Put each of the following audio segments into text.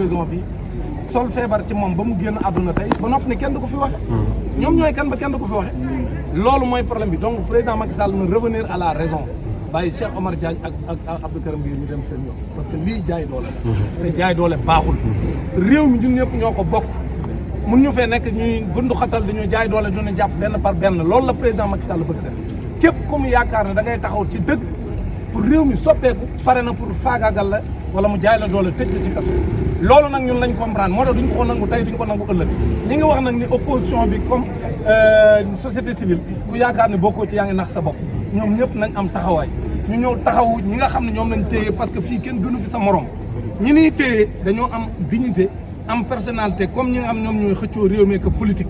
raison bi sol feebar ci moom ba mu génn àdduna tey ba noppi ne kenn du ko fi waxe ñoom ñooy kan ba kenn du ko fi waxe loolu mooy problème bi donc président Macky Sall na revenir à la raison bàyyi Cheikh Omar Diagne ak Abdou Karim Gueye ñu dem seen yoon parce que lii jaay doole la te jaay doole baaxul réew mi ñun ñëpp ñoo ko bokk mun ñu fee nekk ñuy bundu xatal dañuy jaay doole duna jàpp benn par benn loolu la président Macky Sall bëgg def képp ku mu yaakaar ne da ngay taxaw ci dëgg pour réew mi soppeeku pare na pour faagaagal la wala mu jaay la doole tëj la ci kaso loolu nag ñun lañ comprendre moo tax duñ ko nangu tey duñ ko nangu ëllëg ñi ngi wax nag ni opposition bi comme société civile ku yaakaar ne bokkoo ci yaa ngi nax sa bopp ñoom ñëpp nañ am taxawaay ñu ñëw taxaw ñi nga xam ne ñoom lañ téye parce que fii kenn gënu fi sa morom ñi niy téye dañoo am dignité am personnalité comme ñi nga xam ñoom ñooy xëccoo réew mi que politique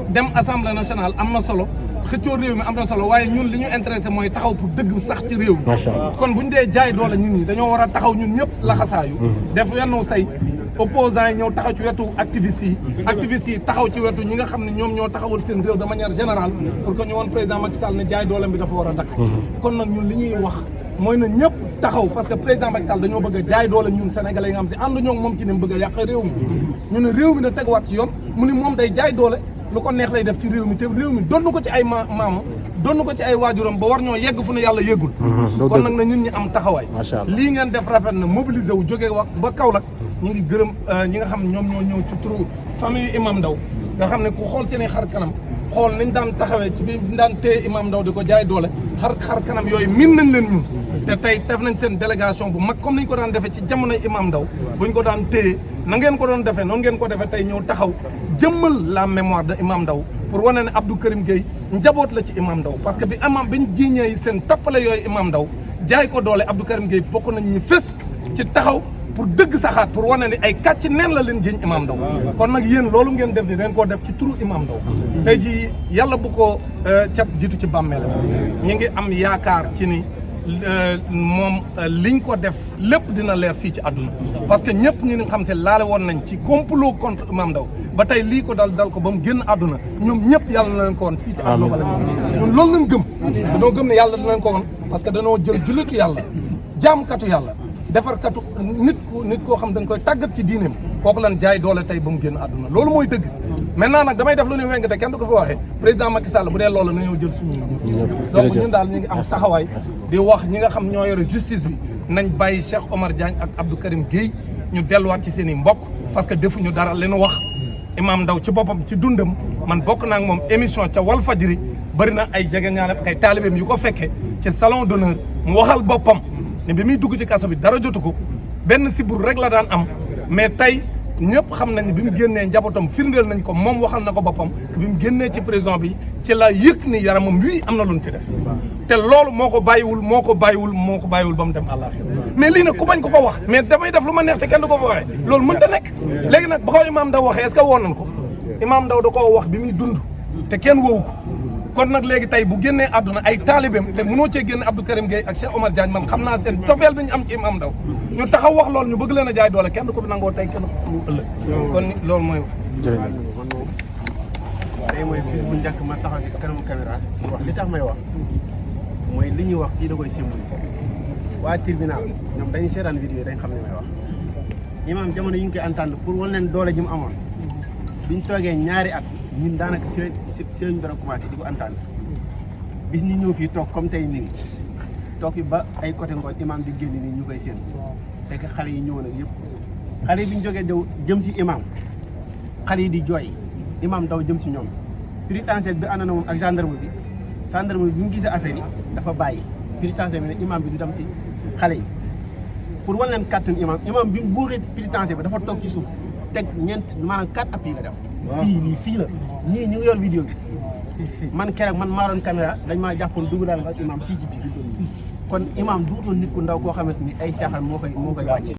dem assemblée nationale am na solo xëccoo réew mi am na solo waaye ñun li ñu intéressé mooy taxaw pour dëgg sax ci réew mi kon bu ñu dee jaay doole nit ñi dañoo war a taxaw ñun ñëpp laxasaayu def yenn say opposants yi ñëw taxaw ci wetu activistes yi taxaw ci wetu ñi nga xam ne ñoom ñoo taxawal seen réew de manière générale pour que ñu woon président Macky Sall ne jaay dooleem bi dafa war a dakk kon nag ñun li ñuy wax mooy na ñëpp taxaw parce que président Macky Sall dañoo bëgg a jaay doole ñun sénégalais yi nga xam si ànd ñoo moom ci ne bëgg a yàq réew mi ñu ne réew mi da teguwaat ci yoon mu ni moom day jaay doole lu ko neex lay def ci réew mi te réew mi donn ko ci ay maamam donn ko ci ay waajuram ba war ñoo yegg fu ne yàlla yeggul kon nag na ñun ñi am taxawaay lii ngeen def rafet na mobiliser wu jógee wax ba Kaolack ñu ngi gërëm ñi nga xam ne ñoom ñoo ñëw ci turu famille Imam Ndao nga xam ne ku xool seen i xar kanam xool niñ daan taxawee ci bi daan téye Imam Ndao di ko jaay doole xar kanam yooyu min nañ leen ñun te tey def nañ seen délégation bu mag comme niñ ko daan defee ci jamonoy Imam Ndao buñ ko daan téye na ngeen ko doon defee noonu ngeen ko defee tey ñëw taxaw jëmmal la mémoire de Imam Ndao pour wane ne Abdou Karim Gueye njaboot la ci Imam Ndao parce que bi biñ jiiñee seen tappale yooyu Imam Ndao jaay ko doole Abdou Karim Gueye bokk nañ ñu fës ci taxaw pour dëgg saxaat pour wane ne ay kàcc neen la leen jiiñ Imam Ndao kon nag yéen loolu ngeen def ni dañ koo def ci turu Imam Ndao tey ji yàlla bu ko cat jiitu ci bàmmeelam ñu ngi am yaakaar ci ni moom liñ ko def lépp dina leer fii ci àdduna parce que ñëpp ñu xam se laale woon nañ ci complot contre Imam Ndao ba tey lii ko dal ko ba mu génn àdduna ñoom ñëpp yàlla na leen ko woon fii ci àdduna wala ñun loolu lañ gëm dañoo gëm ne yàlla dina leen ko woon parce que dañoo jël jullitu yàlla jaamkatu yàlla defarkatu nit koo xam dañ koy tàggat ci diineem kooku lan jaay doole tey ba mu génn àdduna loolu mooy dëgg maintenant nag damay def lu ñuy weng te kenn du ko fi waxee président Macky Sall bu dee loolu na ñëw jël suñu donc ñun daal ñu ngi am taxawaay di wax ñi nga xam ñoo yore justice bi nañ bàyyi Cheikh Omar Diagne ak Abdou Karim Gueye ñu delluwaat ci seen i mbokk parce que defuñu dara li ñu wax Imam Ndao ci boppam ci dundam man bokk naa ak moom émission ca Walfadjri bëri na ay jegeñaale ak ay taalibeem yu ko fekkee ci salon d'honneur mu waxal boppam ne bi muy dugg ci kaso bi dara jotu ko benn sibur rek la daan am mais tey ñëpp xam nañ bi mu génnee njabootam firndeel nañ ko moom waxal na ko boppam bi mu génnee ci prison bi ci la yëg ni yaramam wii am na lu ñu ci def te loolu moo ko bàyyiwul ba mu dem àllaaxira mais lii nag ku bañ ko ko wax mais damay def lu ma neex te kenn du ko fa waxee loolu mënta nekk léegi nag ba ko Imam Ndao waxee est-ce que woon nañ ko Imam Ndao da koo wax bi muy dund te kenn woowu ko kon nag léegi tey bu génnee àdduna ay taalibeem te mënoo cee génne Abdou Karim Gueye ak Cheikh Omar Diagne man xam naa seen cofeel bi ñu am ci Imam Ndao ñu taxaw wax loolu ñu bëgg leen a jaay doole kenn ko fi nangoo tey kenn ko ëllëg kon loolu mooy tey mooy bis bu njëkk ma taxaw si kanamu caméra di wax li tax may wax mooy li ñuy wax fii da koy symboliser waa tribunal ñoom dañuy seetaan vidéo dañ xam ne may wax imam jamono yi ñu koy entendre pour wan leen doole ji mu amoon biñ toogee ñaari at ñun daanaka si lañu doon commencé di ko entendre bis ñu ñëw fii toog comme tey nii toog yi ba ay côté ngoon imam di génn nii ñu koy séen fekk xale yi ñëwoon ak yëpp xale yi bi ñu jógee daw jëm si imam xale yi di jooy Imam Ndao jëm si ñoom pénitentiaire bi ànd na moom ak gendarme bi bu ñu gisee affaire yi dafa bàyyi pénitentiaire bi ne imam bi di dem si xale yi pour wan leen kàttan imam bi mu buuxee pénitentiaire bi dafa toog ci suuf teg maanaam 4 appuis la def fii la ñii ñu ngi yor vidéo bi man keroog man maa doon caméra dañ maa jàppoon dugg daal ak imam fii ci biir kon imam duutoon nit ku ndaw koo xamante ni ay caaxaan moo koy wàcc